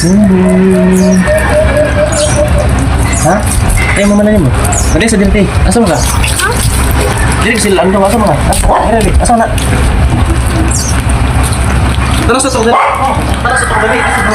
Sumbo. Ha? Ay, mama na nimo. Dali sa dirty. Asa mo ka? Dili sila ano, asa mo ka? Asa? Ay, asa na? Tara sa tugdan. Oh, tara sa tugdan. Asa mo?